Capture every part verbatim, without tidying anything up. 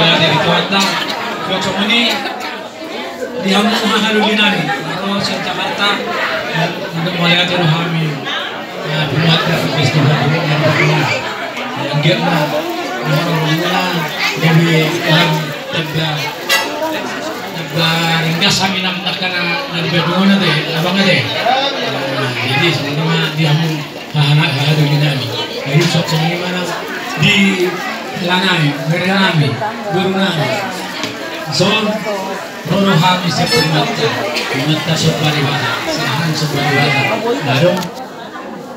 Jadi, Tuhan, Tuhan, songon i di hamu haha doli nami, ro sian Jakarta, untuk melihat rohami. Ya, buat festival ini yang kedua. Yang dia mah, yang kedua, jadi orang tenda, tenda ringkas kami nam takkan dari Bandung deh, abang deh. Nah, jadi sebenarnya di hamu haha doli nami. Jadi, songon i ma nang di hela nami, bere nami, boru nami. Son, ro do hami sian Imanta, Imanta Somba Debata, sian Somba Debata. Adong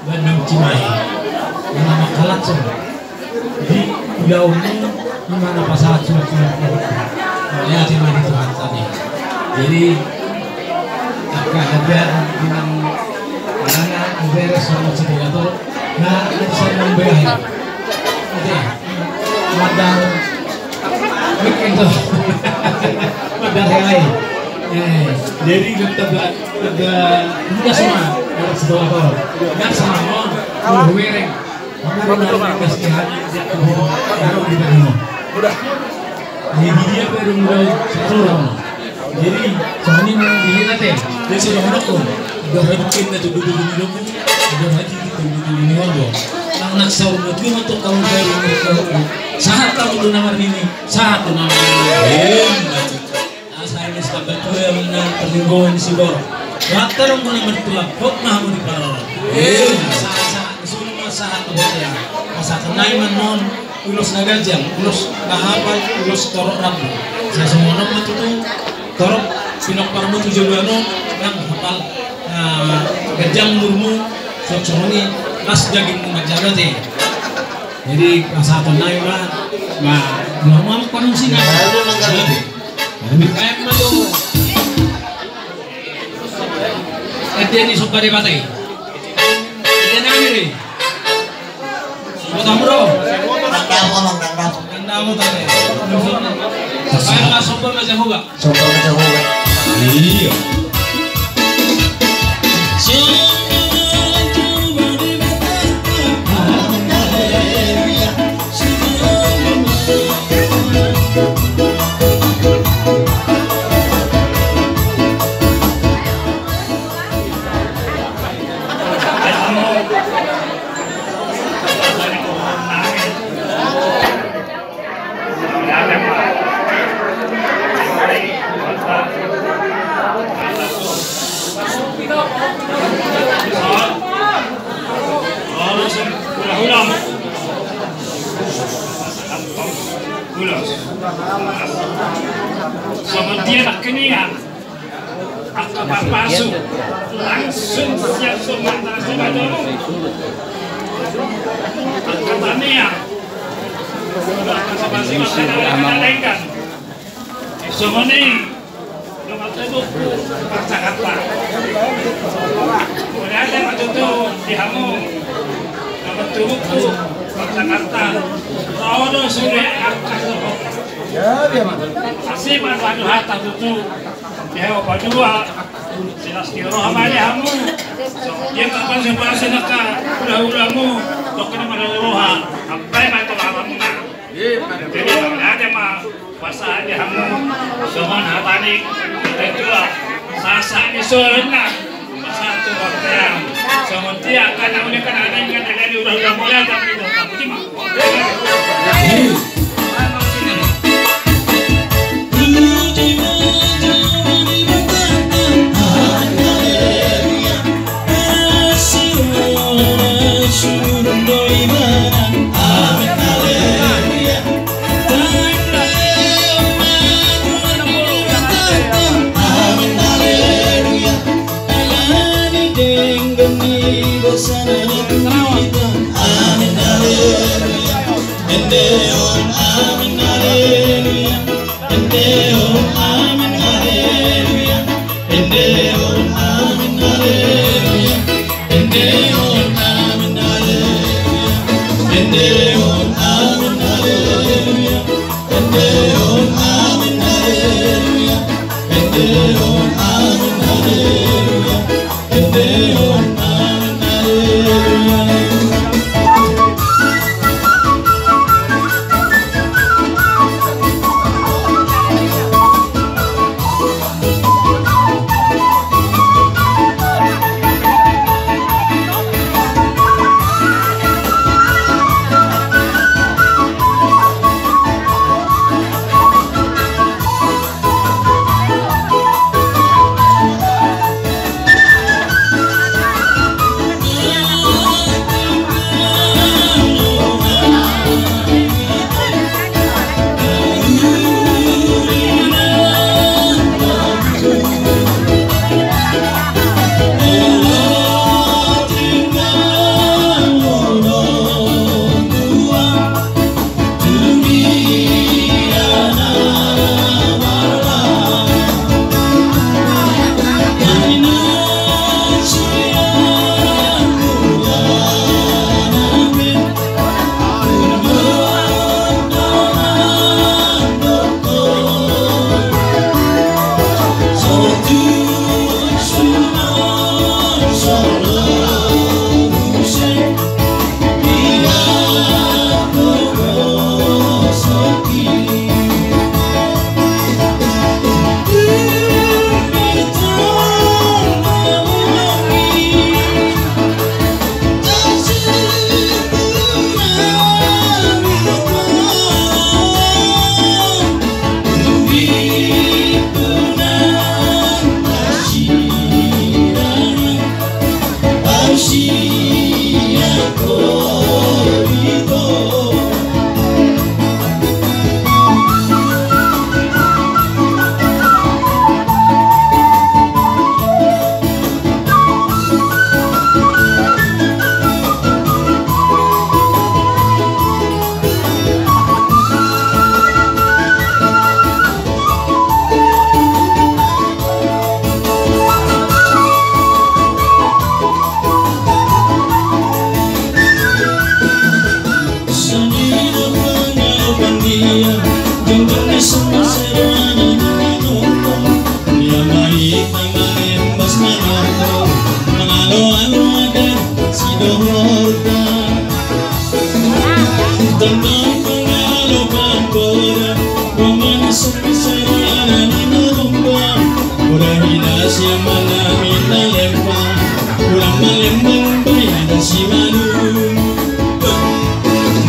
Bandung Cimahi. Nama kalat son. Di ulaon i, di mana pasahat surat-surat. Mauliate ma di Tuhanta i. Jadi, angka hadiah di nang mana, beres sama si Dewa tu. Nah, nanti saya mau berakhir. Oke. Mandar. Mik itu. Mandar helai. Eh, jadi tetap, tetap, enggak semua. Enggak semua. Enggak semua. Oh, bereng. Jadi, dia baru mulai sekolah. Jadi, soalnya memang dia nanti, dia sudah menekun. Udah rajin kita tuh duduk di dulu. Udah rajin kita duduk di dulu. Nang nak sahur mati, untuk kamu baru mulai sahur. Sahat kamu tuh nomor ini. Sahat tuh nomor ini. Asa i ma sahat tu hamu na parlinggoman ni siborok. Rata do hamu na martua, hot ma hamu di parorot. Sahat-sahat ni solu ma sahat tu bontean. Pasahaton nami ma on ulos na ganjang, ulos na hapal, ulos torop rambu. Sai songon on ma tutu torop pinompar mu tu joloan on, nang hapal, ah, ganjang umurmu, songon i las dagingmu manjalo ate. Jadi pasahaton nami ma, ma, ma, ma, panusi na. Ende ni Somba Debata i. Ende nami re. Kota Muro. Tanda mo, tanda mo. Tanda mo tadi. Somba ma Jahowa. Somba ma Jahowa. Iya. Ulos. Songon dia nangkin i, angka papasu langsung sian Sumatera, sian Sumatera. Angka taniang. Angka papasu, angka taniang. Songon i. Dongan tubuhku, Jakarta. Mauliate ma tutu di hamu. Dongan tubuhku, Jakarta. Ro do sude angka sohot. Asi ma tutu hata tutu. Di hamu patua. Silas ni roha ma di hamu. Songon dia ma pasu-pasu angka hula-hulamu. Dok ni ma di roha. Ampe ma tu hamuna. Jadi mauliate ma. Pasahat di hamu, songon hata ni natuatua, sahat-sahat ni solu na, pasahat tu bontean, songon dia angka na uli angka na naeng, angka na naeng, udah, udah mulai, tapi itu, tapi itu mah.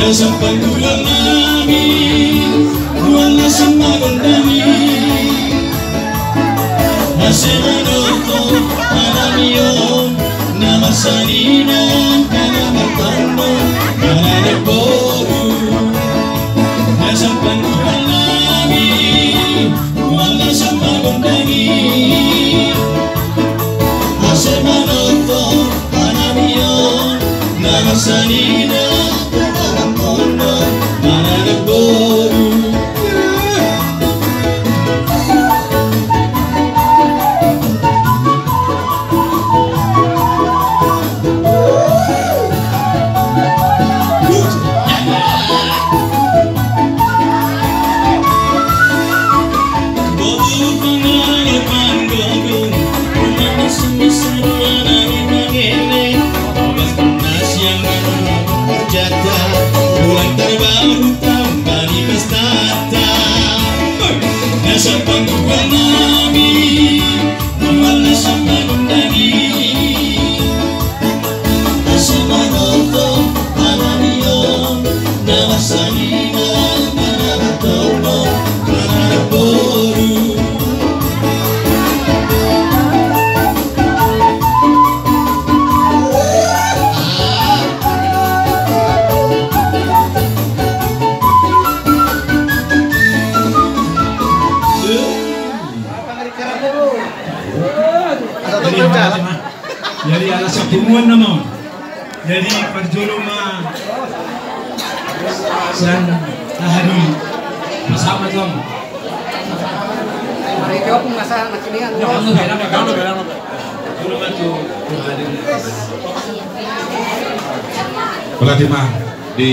Nasa panggulang nami, buat nasa magondangi. Ase manongtong panamion, na marsanina, na martandon, na marboru. Nasa panggulang nami, buat nasa magondangi. Ase manongtong panamion, na marsanina, na martandon, na marboru. Jadi, jadi, ala siap punguan nama. Jadi, parjolo ma sian aha di pasama tuang. Jolo ma tu, jolo ma tu aha di. Berarti ma di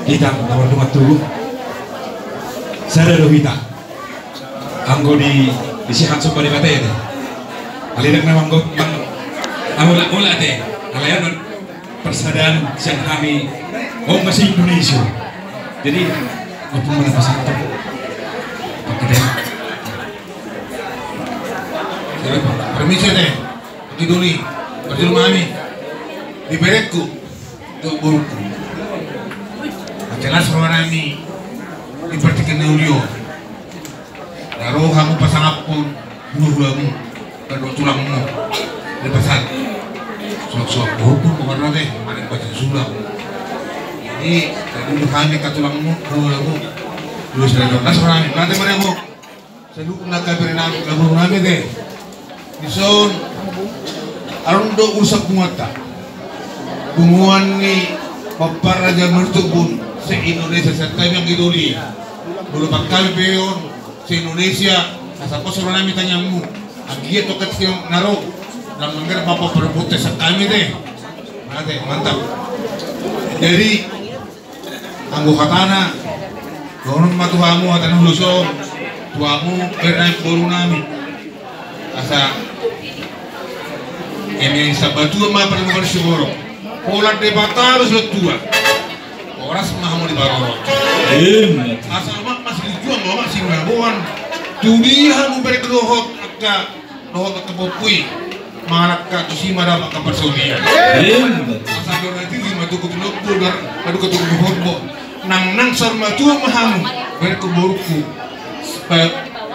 kita nomor dua tujuh. Sada do hita. Anggo di, di sihat sumba di mata ya, teh. Alai dang memang go, mang, aula, aula, teh. Alai anu persadaan sian hami, oh, masih Indonesia. Jadi, apa mana pasang tu? Pakai deh. Permisi, teh. Di doli, berjuru mami. Di berekku. Tu borukku. Ate las roha nami di partingkian na uli on. Na ro hamu pasangaphon hulahulamu, na dohot tulangmu. Di pasan. Suaksuak borukku, pokokna teh, manik baca sulam. Jadi, na dulu hami ka tulangmu, hulahulamu. Terus dari las roha nami, mate mari hamu. Saluhutna angka bere nami, angka boru nami, teh. Dison, adong do urusan punguanta. Punguan ni Bapak Raja Mertubun se-Indonesia, serta yang di doli. Bulu pangkal peon se-Indonesia, asa pos roha nami tangiangmu. Anggiat tokat siang na ro, dan mangger Bapak Perputes sakami, teh. Nah, teh, mantap. Jadi, anggo hatana, dohonon ma tu hamu hata na huluson, tu hamu bere nami, boru nami. Asa eme sabatua ma panemukan sigorok. Pola Debata do situa. Horas ma hamu diparorot. Amin. Asa lomak ma silinjuang, lomak sinaboan. Tudia hamu bere dohot angka dohot angka pahompu i, mangalangka tusi ma dapot angka parsaulian. Asa do na tiri ma tuku tu lombo, na duka tuku tu horbo. Nang nang saur matua ma hamu, berengku borungku.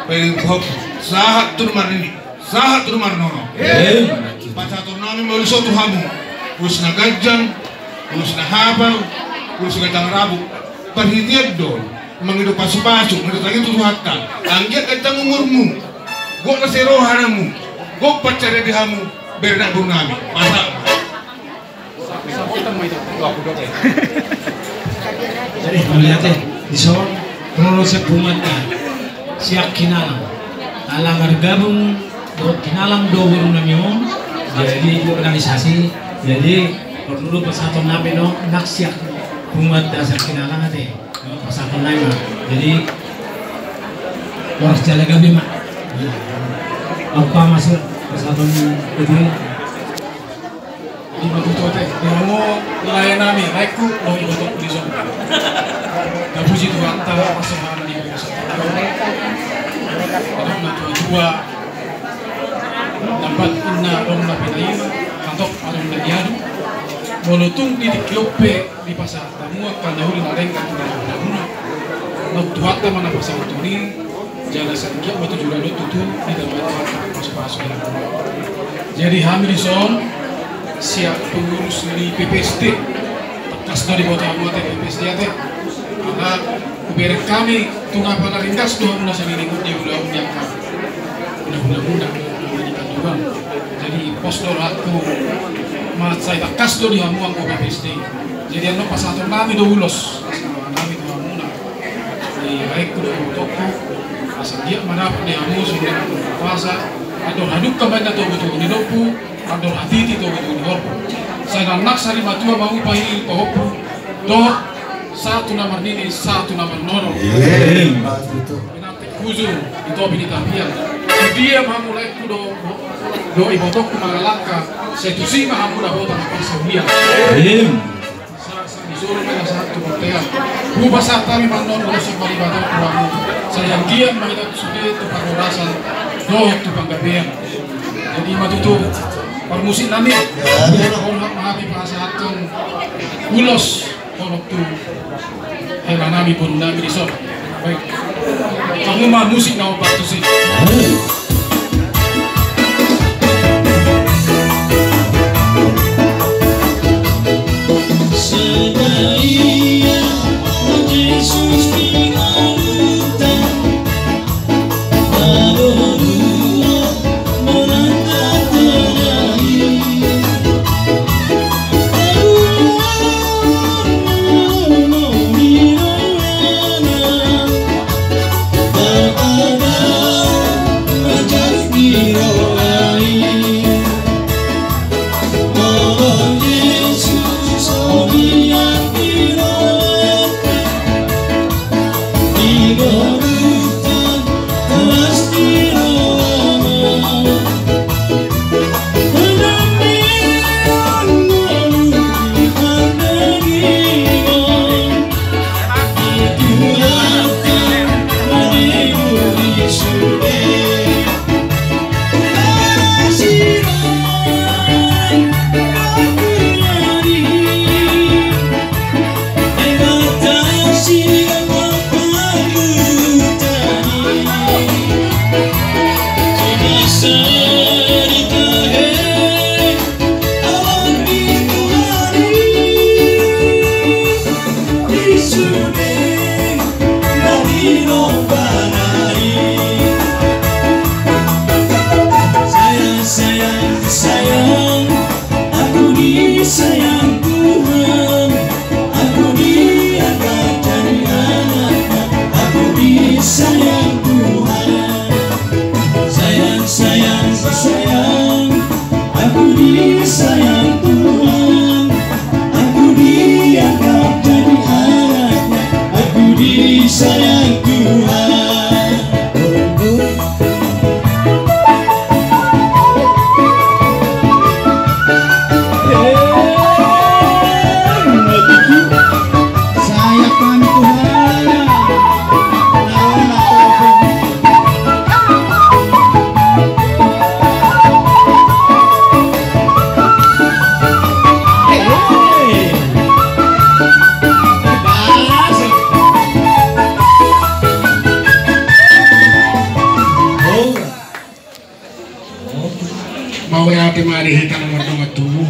Berengku pahompu. Sahat tu na marnini, sahat tu na marnono. Pasahaton nami ma ulos on tu hamu. Ulos na ganjang, ulos na hapal, ulos na ganjang rabu. Parhitean do mangido pasupasu, mangido tangiang tu Tuhanta. Anggiat ganjang umurmu, gok na sai roha nami, gok pansarian di hamu, bere nami boru nami. Masa. Jadi, mauliate, dison, prolo sian punguanta, sian Hinalang. Ala margabung dohot Hinalang do boru nami on, jadi di organisasi, jadi, prolo pasahaton nami on, nang sian punguanta sian Hinalang ate. Pasahaton nai ma. Jadi, horas jala gabe ma. Apa masuk pasahaton itu? Ima tutu, ate, di hamu lae nami, laengku dohot ibotongku dison. Tapuji Tuhanta, pasahaton ni bangso. Adong na tua-tua, nambat inna adong na pinaima, hatop adong na niadu. Molo tung di tingki on pe dipasahat hamu angka na uli na denggan tu hamuna. Nang Tuhanta ma na pasahathon i, jala sai anggiat ma tu joloan on tutu ditambai Tuhanta pasu-pasu i. Jadi hami dison sian pengurus ni P P S D, tangkas do diboto hamu ate P P S D ate. Ala hubereng hami tung apa na ringgas do hamuna sandiri di ulaon ni angka hulahula muna di Tanjungan. Jadi pos do rohangku, mansai tangkas do di hamu anggo P P S D. Jadi annon pasahaton nami do ulos, pasahaton nami tu hamuna. Di laengku dohot ibotongku, asa anggiat ma dapot di hamu songon na puasa, andor hadungka ma inna togu-togu ni lombu, andor hatiti togu-togu ni horbo. Sai nang sari matua ma upa i pahompu, dohot sahat tu na marnini, sahat tu na marnono. Amin. Pinantik hujur di topi ni tapian. Di dia ma hamu laengku dohot ibotongku mangalangka, sai tusi ma hamu dapotan parsaulian. Amin. Sa, sa, di suru ma na sahat tu bontean. Hupasahat hami ma annon ulos sian Debata tu hamu. Sai anggiat ma hita sude tu parhorasan dohot tu panggabean. Jadi ima tutu parmusik nami. Horas ma hami pasahathon ulos. Holong tu hela nami, boru nami dison. Baik. Hamu ma musik na ompat tusi. Sayang, sayang, sayang, aku disayang Tuhan. Aku dianggap jadi anaknya, aku disayang Tuhan. Sayang, sayang, sayang, aku disayang Tuhan. Aku dianggap jadi anaknya, aku disayang Tuhan. Mauliate ma di hita na mardongan tubu.